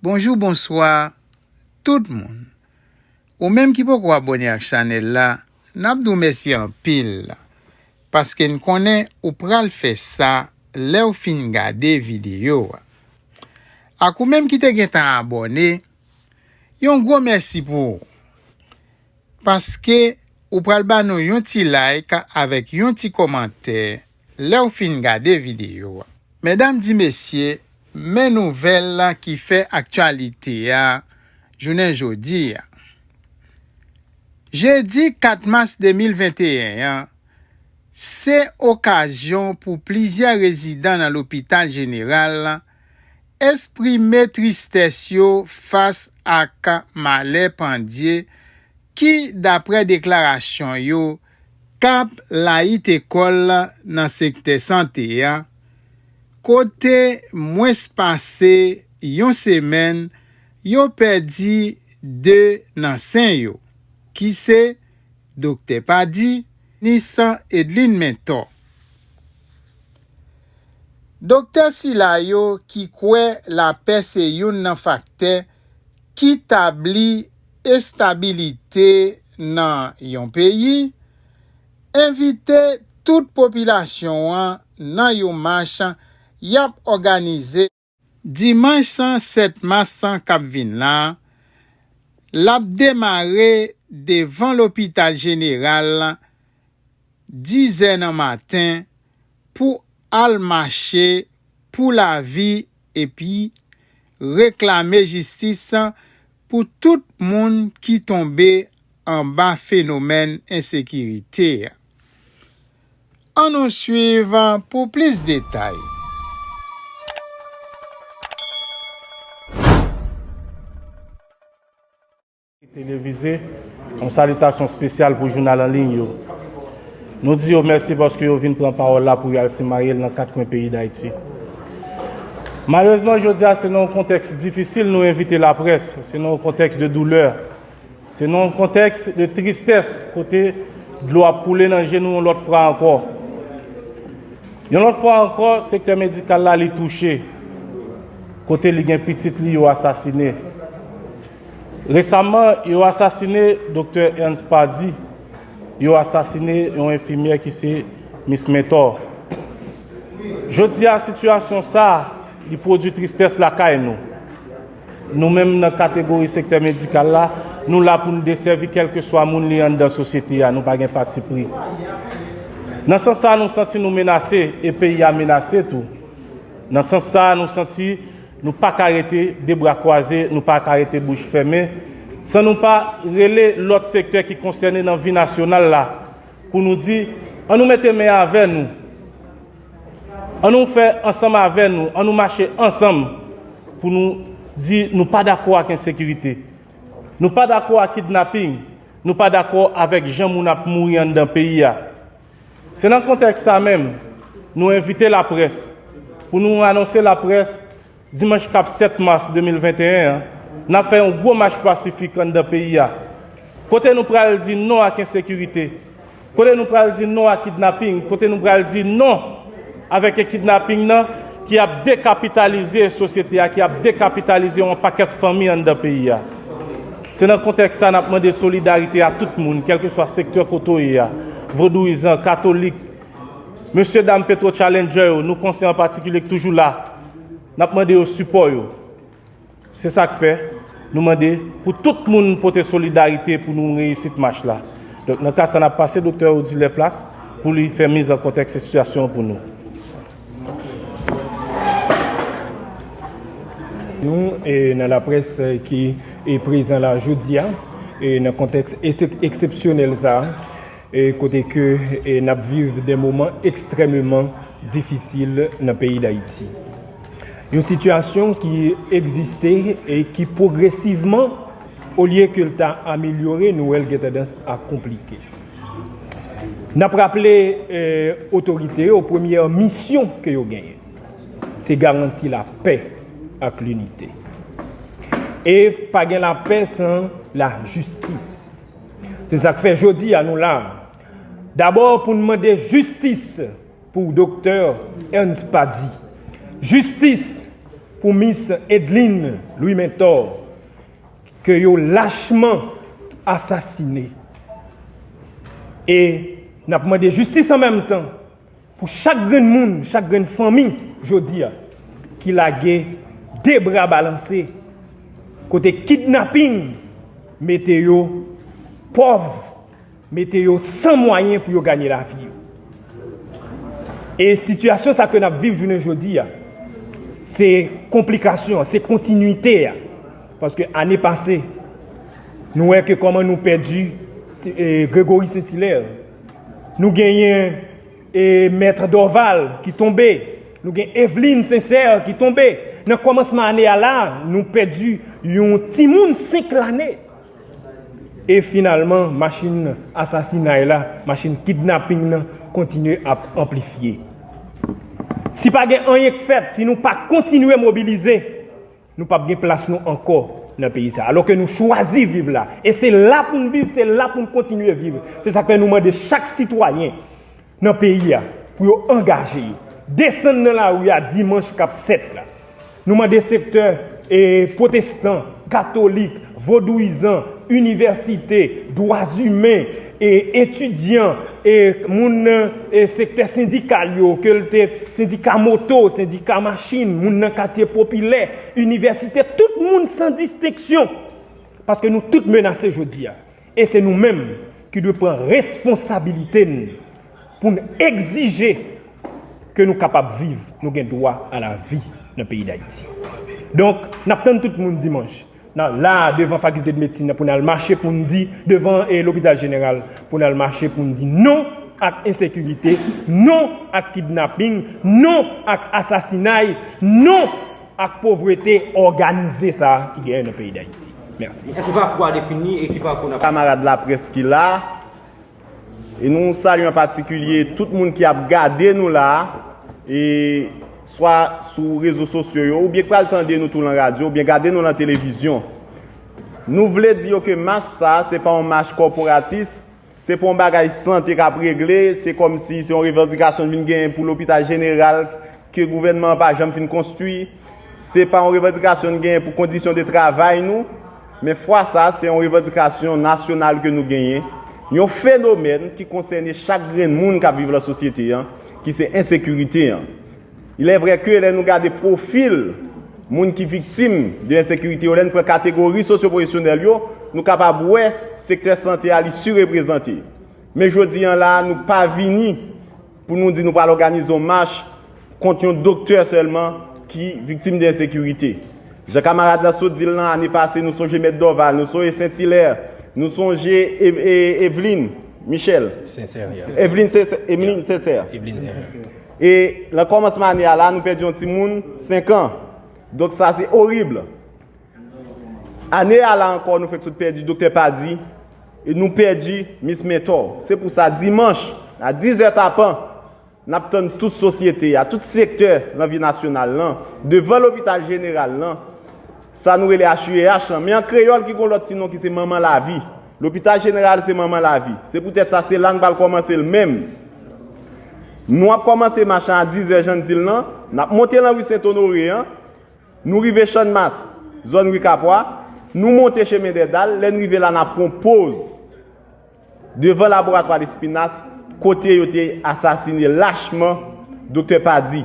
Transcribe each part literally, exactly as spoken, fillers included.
Bonjou, bonswa, tout moun. Ou menm ki poko abòne ak chanèl la, n ap di w mèsi anpil, paske n konnen ou pral fè sa lè w fin gade videyo a. Ak ou menm ki te gentan abòne, yon gwo mèsi pou ou, paske ou pral ba nou yon ti like avèk yon ti kòmantè lè w fin gade videyo a. Medam di mesye, men nouvèl ki fè aktyalite a jounen jodi a. Jedi kat mas de mil venteyen an, se okazyon pou plizyè rezidan nan lopital jeneral la eksprime tristès yo fas ak malè pandye ki, daprè deklarasyon yo, k ap layite kò l nan sektè sante a, kote mwens pase yon semèn yo pèdi de nan sen yo, ki se Doktè Padi, Nis Edlin Mentò. Doktè sila yo ki kwè lapè se youn nan faktè ki tabli estabilite nan yon peyi, envite tout popilasyon an nan yon mach y ap òganize dimanch sèt mas k ap vin la, l ap demare devan lopital jeneral dizè nan maten pou al mache pou lavi epi reklame jistis pou tout moun ki tonbe anba fenomèn ensekirite a. Ann nou swiv pou plis detay. Televize, yon salitasyon espesyal pou jounal an liy yo. Nou di yo mèsi paske yo vin pran pawòl la pou y al simaye l nan kat kwen peyi Dayiti. Malerezman, jodi a, se nan yon kontèks difisil nou envite laprès, se nan yon kontèks de doulè, se nan yon kontèks de tristès, kote dlo ap koule nan je nou yon lòt fwa ankò. Yon lòt fwa ankò, sektè medikal la, li touche, kote li gen pitit li yo asasine. Resaman, yo asasine Doktè Ernst Padi, yo asasine yon enfimyè ki se Mis Mentor. Jodi a, sitiyasyon sa a, li pwodui tristès lakay nou. Nou menm nan kategori sektè medikal la, nou la pou n desèvi kèlkeswa moun li anndan sosyete a, nou pa gen patipri. Nan sans sa, nou santi nou menase e peyi a menase tou. Nan sans sa, nou santi nou pa ka rete de bra kwaze, nou pa ka rete bouch fèmen, san nou pa rele lòt sektè ki konsène nan vi nasyonal la pou nou di, ann nou mete men avè nou. Ann nou fè ansanm avè nou, ann nou mache ansanm pou nou di nou pa dakò ak ensekirite. Nou pa dakò ak kidnaping, nou pa dakò avèk jan moun ap mouri anndan peyi a. Se nan kontèks sa menm, nou envite laprès pou nou anonse laprès dimanch k ap sèt mas de mil venteyen an, n ap fè yon gwo mach pasifik anndan peyi a, kote nou pral di non ak ensekirite, kote nou pral di non ak kidnaping, kote nou pral di non avèk kidnaping nan ki ap dekapitalize sosyete a, ki ap dekapitalize yon pakèt fanmi anndan peyi a. Se nan kontèks sa n ap mande solidarite a tout moun, kèlkeswa sektè kote w ye a, vodouyizan, katolik, mesye dam Petro Challenger yo, nou konsèy an patikilye k toujou la, n ap mande yo sipò yo. Se sa k fè nou mande pou tout moun pote solidarite pou nou reyisit mach la. Donk, nan ka sa, n ap pase Doktè Odilè Plas pou li fè miz an kontèks sitiyasyon an pou nou. Nou, e, nan laprès, e, ki, e, prezan la jodi a, e, nan kontèks esep-, eksepsyonèl sa a, e, kote ke, e, n ap viv de moman ekstrèmeman difisil nan peyi Dayiti. Yon sitiyasyon ki egziste e ki pwogresivman, olye ke l ta amelyore, nou wè l gen tandans a konplike. N ap raple, e, otorite yo, premyè misyon ke yo genyen, se garanti lapè ak linite. E pa gen lapè san lajistis. Se sa k fè jodi a nou la. Dabò pou n mande jistis pou Doktè Ernst Padi. Jistis pou Miss Edline Louis Mentor, ke yo lachman asasine. E n ap mande jistis an menm tan pou chak grenn moun, chak grenn fanmi, jodi a, ki lage de bra balanse, kote kidnaping mete yo pòv, mete yo san mwayen pou yo ganye lavi yo. E sitiyasyon sa ke n ap viv jounen jodi a, se konplikasyon an, se kontinwite a. Paske ane pase, nou wè ke kòman nou pèdi, e, Gregory Saint-Hilaire. Nou genyen, e, Mèt Dorval ki tonbe. Nou gen Eveline Sincère ki tonbe. Nan kòmansman ane a la, nou pèdi yon timoun senk lane. E finalman, machin asasinay la, machin kidnaping nan kontinye ap anplifye. Si pa gen anyen k fèt, si nou pa kontinye mobilize, nou p ap gen plas nou ankò nan peyi sa. Alò ke nou chwazi viv la. E se la pou n viv, se la pou n kontinye viv. Se sa k fè nou mande chak sitwayen nan peyi a pou yo angaje yo. Desann nan lari a dimanch k ap sèt la. Nou mande sektè, e, pwotestan, katolik, vodouyizan, inivèsite, dwa imen, e, etidyan, e, moun nan, e, sektè sendikal yo, ke l te sendika moto, sendika machin, moun nan katye popilè, inivèsite, tout moun san distenksyon. Paske nou tout menase jodi a. E se nou menm ki dwe pran responsabilite n pou n egzije ke nou kapab viv, nou gen dwa a lavi nan peyi Dayiti. Donk, n ap tann tout moun dimanch. N a, la, devan Fakilte de Medsin nan pou n al mache pou n di, devan, e, Lopital Jeneral, pou n al mache pou n di non ak ensekirite, non ak kidnaping, non ak asasinay, non ak povrete òganize sa a ki genyen nan peyi Dayiti. Mèsi. Èske pakou a defini e ki pakou n ap... Kamarad laprès ki la, e nou salye an patikilye tout moun ki ap gade nou la, e swa sou rezo sosyo yo, oubyen k pral tande nou tou lan radyo, oubyen gade nou lan televizyon. Nou vle di yo ke mach sa a, se pa yon mach kòporatis, se pa yon bagay sante k ap regle, se kòmsi se yon revandikasyon n vin genyen pou lopital jeneral ke gouvènman an pa janm fin konstwi. Se pa yon revandikasyon n genyen pou kondisyon de travay nou, men fwa sa a, se yon revandikasyon nasyonal ke nou genyen, yon fenomèn ki konsène chak grenn moun k ap viv lan sosyete an, ki se ensekirite an. Il est vrai que lè nou gade pwofil moun ki viktim de ensekirite yo, lè n pran kategori sosyopwofesyonèl yo, nou kapab wè sektè sante a li sireprezante. Men jodi an la, nou pa vini pou nou di nou pral òganize yon mach kont yon doktè sèlman ki viktim de ensekirite. Jan kamarad la sot di l lan, ane pase, nou sonje Mèt Dorval, nou sonje Sent Ilè, nou sonje E-, E-, Eveline Michel. Sincère, yeah. Eveline Sincère, Eveline Sincère. Eveline Sincère. E lan kòmansman ane a la, nou pèdi yon timoun senk an. Donk sa se orib. Ane a la ankò, nou fèk sot pèdi Doktè Pady, e nou pèdi Miss Mentor. Se pou sa, dimanch, a diz è tapan, n ap tann tout sosyete a, tout sektè nan vi nasyonal lan, devan lopital jeneral lan, sa nou rele H U E H lan, men an kreyòl ki gon lòt ti non ki se Manman Lavi. Lopital jeneral se Manman Lavi. Se poutèt sa, se la n pral kòmanse l menm. Nou ap kòmanse mach lan a diz è, jan n di l lan, n ap monte lan ri Sent Onore an, nou rive Channmas, zòn ri Kapwa, nou monte chemen Dèdal, lè n rive la, n ap pran poz devan laboratwa Lespinas, kote yo te asasine lachman Doktè Pady.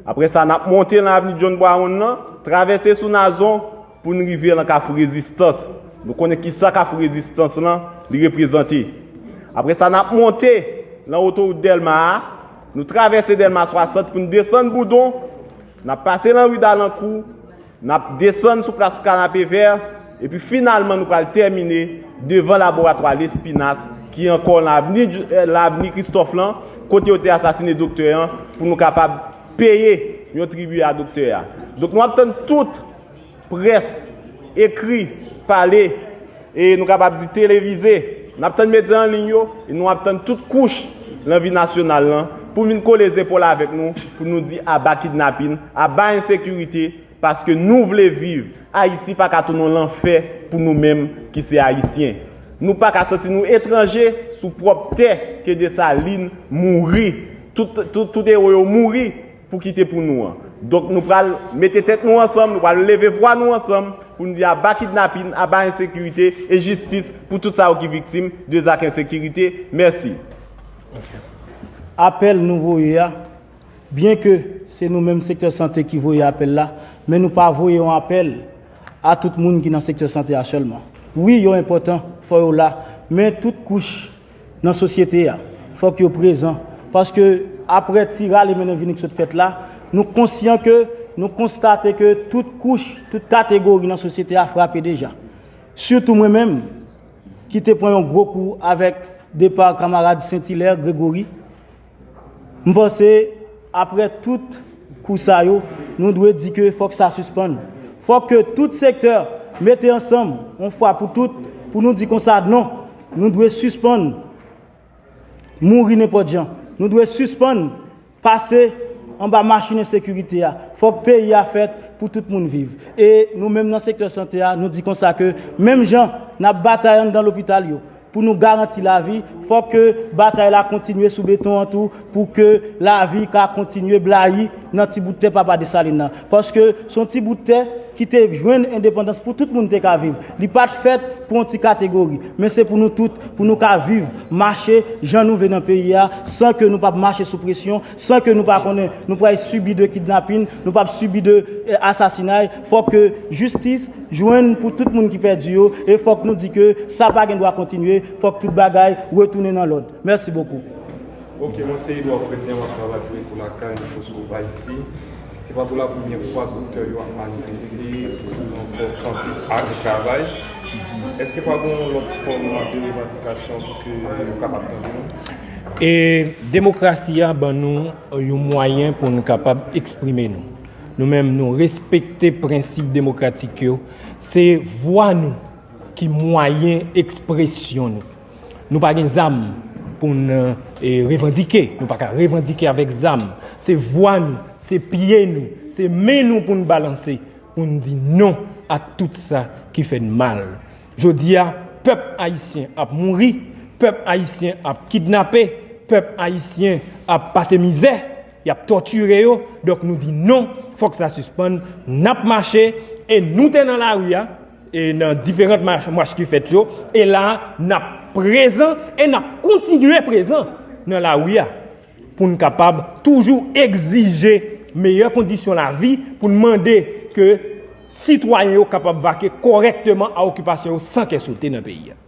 Apre sa, n ap monte lan avni John Brown lan, travèse sou Nazon pou n rive lan Kafou Rezistans. Nou konnen kisa Kafou Rezistans lan, li reprezante. Apre sa, n ap monte lan otowout Dèlma a, nou travèse Dèlma swasant pou n desann Boudon, n ap pase lan ri Dalankou, n ap desann sou plas Kanapevè, epi finalman nou pral tèmine devan laboratwa Lespinas, ki ankò lan avni, eh, lan avni Kristòf lan, kote yo te asasine doktè an, pou nou kapab peye yon tribi a doktè a. Donk nou ap tann tout près, ekri, pale, e nou kapab di televize. N ap tann medya an liy yo, e nou ap tann tout kouch lan vi nasyonal lan, pou vin kole zepòl avèk nou, pou nou di aba kidnapin, aba ensekirite, paske nou vle viv. Ayiti pa ka tounen yon lanfè pou nou menm ki se Ayisyen. Nou pa ka santi nou etranje sou pwòp tè ke Desalin mouri, tout, tout, tout ewo yo mouri pou kite pou nou an. Donk nou pral mete tèt nou ansanm, nou pral leve vwa nou ansanm pou n di aba kidnapin, aba ensekirite e jistis pou tout sa yo ki viktim de zak ensekirite. Mèsi. Apèl nou voye a, byen ke se nou menm sektè sante ki voye apèl la, men nou pa voye yon apèl a tout moun ki nan sektè sante a sèlman. Wi, yo enpòtan, fò yo la, men tout kouch nan sosyete a, fòk yo prezan. Paske apre ti rale mennen vini k sot fèt la, nou konsyan ke nou konstate ke tout kouch, tout kategori nan sosyete a frape deja. Sitou mwen menm, ki te pran yon gwo kou avèk depa kanmarad Saint Hilaire Gregory, m panse apre tout kou sa yo, nou dwe di ke fòk sa sispann. Fòk ke tout sektè mete ansanm yon fwa pou tout pou nou di konsa non, nou dwe sispann mouri nenpòt jan. Nou dwe sispann pase anba machin ensekirite a. Fòk peyi a fèt pou tout moun viv. E nou menm nan sektè sante a, nou di konsa ke menm jan n ap batay anndan lopital yo pou nou garanti lavi, fòk ke batay la kontinye sou beton an tou pou ke lavi ka kontinye blayi nan ti bout tè Papa Desalin nan. Paske se yon ti bout tè ki te jwenn endepandans pou tout moun te ka viv. Li pa t fèt pou yon ti kategori, men se pou nou tout, pou nou ka viv, mache jan nou vle nan peyi a, san ke nou p ap mache sou presyon, san ke nou pa konnen nou pral sibi de kidnapin, nou p ap sibi de eh, asasinay. Fòk ke jistis jwenn pou tout moun ki pèdi yo, e fòk nou di ke sa pa gen dwa kontinye, fòk tout bagay retounen nan lòd. Mèsi bokou. Ok, mwen se Edouard Fredner, m ap travay pou Echo Lakay nan Fòs Group Ayiti. Se pa pou la premyè fwa doktè yo ap manifeste, ankò kanpe ak travay. Èske pa gen yon lòt fòm de revandikasyon pou ke yo kapab tande nou? E demokrasi a ban nou yon mwayen pou nou kapab eksprime nou. Nou menm, nou respekte prensip demokratik yo. Se vwa nou ki mwayen ekspresyon nou. Nou pa gen zam pou n e, revandike. Nou pa ka revandike avèk zam. Se vwa nou, se pye nou, se men nou pou n balanse, pou n di non a tout sa ki fè n mal. Jodi a, pèp ayisyen ap mouri, pèp ayisyen ap kidnape, pèp ayisyen ap pase mizè, y ap tòtire yo. Donk nou di non, fòk sa sispann, n ap mache, e nou te nan lari a, e nan diferan mach, mach ki fèt yo, e la a, n ap prezan e n ap kontinye prezan nan lari a pou n kapab toujou egzije meyè kondisyon lavi, pou n mande ke sitwayen yo kapab vake kòrèkteman a okipasyon yo san kè sote nan peyi a.